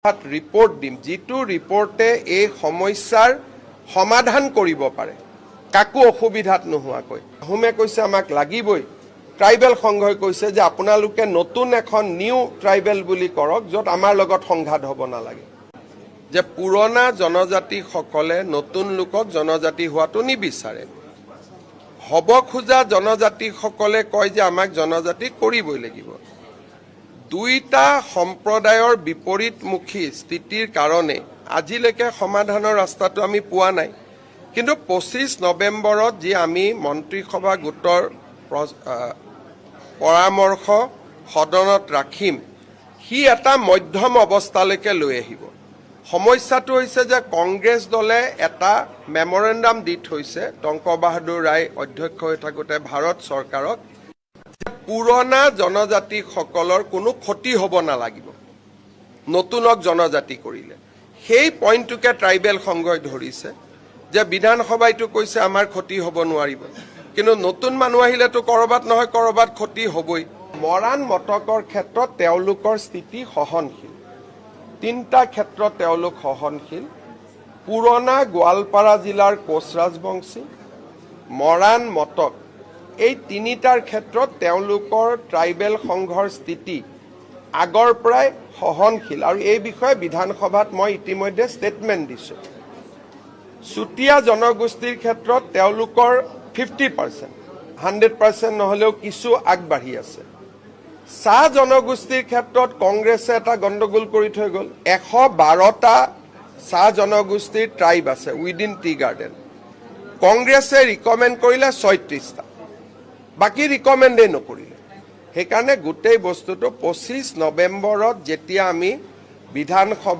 Report দিম, যিটো ৰিপৰ্টে এই সমস্যাৰ সমাধান কৰিব পাৰে কাকো অসুবিধাত নোহোৱাকৈ। আহোমে কৈছে আমাক লাগিবই। ট্ৰাইবেল সংঘই কৈছে যে আপোনালোকে নতুন এখন নিউ ট্ৰাইবেল বুলি কৰক, য'ত আমাৰ লগত সংঘাত হ'ব নালাগে। যে পুৰণা জনজাতিসকলে নতুন লোকক জনজাতি হোৱাটো নিবিচাৰে। হ'ব খোজা জনজাতিসকলে কয় যে আমাক জনজাতি কৰিবই লাগিব। দুইটা সম্প্ৰদায়ৰ বিপৰীতমুখী স্থিতিৰ কাৰণে আজিলৈকে সমাধানৰ ৰাস্তাটো আমি পোৱা নাই। কিন্তু 25 নৱেম্বৰত যি আমি মন্ত্ৰীসভা গোটৰ পৰামৰ্শ সদনত ৰাখিম, সি এটা মধ্যম অৱস্থালৈকে লৈ আহিব। সমস্যাটো হৈছে যে কংগ্ৰেছ দলে এটা মেমৰেণ্ডাম দি থৈছে, টংক বাহাদুৰ ৰায় অধ্যক্ষ হৈ থাকোঁতে ভাৰত চৰকাৰক, পুৰণা জনজাতিসকলৰ কোনো ক্ষতি হ'ব নালাগিব নতুনক জনজাতি কৰিলে। সেই পইণ্টটোকে ট্ৰাইবেল সংঘই ধৰিছে যে বিধানসভাইতো কৈছে আমাৰ ক্ষতি হ'ব নোৱাৰিব, কিন্তু নতুন মানুহ আহিলেতো ক'ৰবাত নহয় ক'ৰবাত ক্ষতি হ'বই। মৰাণ মটকৰ ক্ষেত্ৰত তেওঁলোকৰ স্থিতি সহনশীল। তিনিটা ক্ষেত্ৰত তেওঁলোক সহনশীল: পুৰণা গোৱালপাৰা জিলাৰ কোচ ৰাজবংশী, মৰাণ, মটক, এই তিনিটাৰ ক্ষেত্ৰত তেওঁলোকৰ ট্ৰাইবেল সংঘৰ স্থিতি আগৰ পৰাই সহনশীল আৰু এই বিষয়ে বিধানসভাত মই ইতিমধ্যে ষ্টেটমেণ্ট দিছোঁ। চুতীয়া জনগোষ্ঠীৰ ক্ষেত্ৰত তেওঁলোকৰ 50%, 100% নহ'লেও কিছু আগবাঢ়ি আছে। চাহ জনগোষ্ঠীৰ ক্ষেত্ৰত কংগ্ৰেছে এটা গণ্ডগোল কৰি থৈ গ'ল। 112টা চাহ জনগোষ্ঠীৰ ট্ৰাইব আছে উইদিন টি গাৰ্ডেন। কংগ্ৰেছে ৰিকমেণ্ড কৰিলে 36টা, বাকী ৰিকমেণ্ডেই নকৰিলে। সেইকাৰণে গোটেই বস্তুটো 25 নৱেম্বৰত যেতিয়া আমি বিধানসভা